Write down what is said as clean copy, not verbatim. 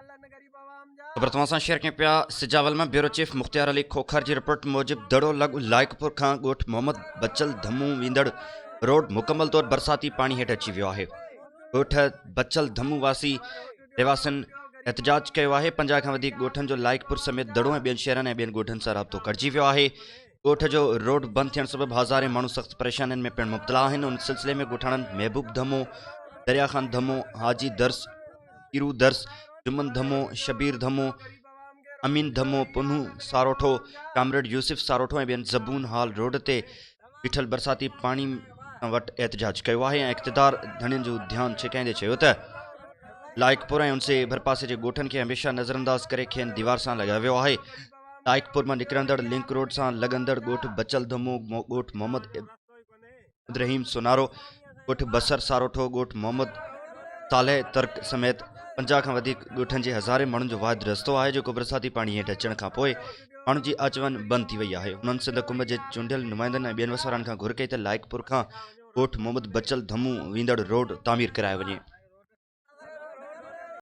خبر توهان سان شيئر ڪيون پيا سجاول مان بيورو چيف مختيار علي کوکر جي رپورٽ موجب دڙو لڳ لائقپور کان ڳوٺ محمد بچل ڌمون ويندڙ روڊ مڪمل طور برساتي پاڻي هيٺ اچي ويو آهي ڳوٺ بچل ڌمون واسي رهواسين احتجاج ڪيو آهي 50 کان وڌيڪ ڳوٺن جو لائقپور سميت دڙو ۽ ٻين شهرن ۽ ٻين ڳوٺن سان رابطو ڪٽجي ويو آهي ڳوٺ جو روڊ بند ٿيڻ سبب هزارين ماڻهو سخت پريشانين ۾ پڻ مبتلا آهن ان سلسلي ۾ ڳوٺاڻن محبوب ڌمو، دريا خان ڌمو، حاجي درس، پيرو درس، جمن ڌمو، شبير ڌمو، امين ڌمو، پنهون ساروٺو، ڪامريڊ يوسف ساروٺو ۽ ٻين زبون حال روڊ تي بيٺل برساتي پاڻي وٽ احتجاج ڪيو آهي ۽ اقتدار ڌڻين جو ڌيان ڇڪائيندي چيو ته لائقپور ۽ ان سي ڀرپاسي جي ڳوٺن کي هميشه نظرانداز ڪري کين ديوار سان لڳايو ويو آهي لائقپور مان نڪرندڙ لنڪ روڊ سان لڳندڙ ڳوٺ بچل ڌمو، ڳوٺ محمد عبدالرحيم سونارو، ڳوٺ بصر ساروٺو، ڳوٺ محمد صالح ترڪ سميت 50 کان وڌيڪ ڳوٺن جي هزارين ماڻهن جو واحد رستو آهي جيڪو برساتي پاڻي هيٺ اچڻ کانپوء ماڻهن جي اچ وڃ بند ٿي وئي آهي. هنن سنڌ حڪومت جي چونڊيل نمائندن ۽ ٻين وسوارن کان گهر ڪئي ته لائقپور کان ڳوٺ محمد بچل ڌمو ويندڙ روڊ تعمير ڪرايو وڃي.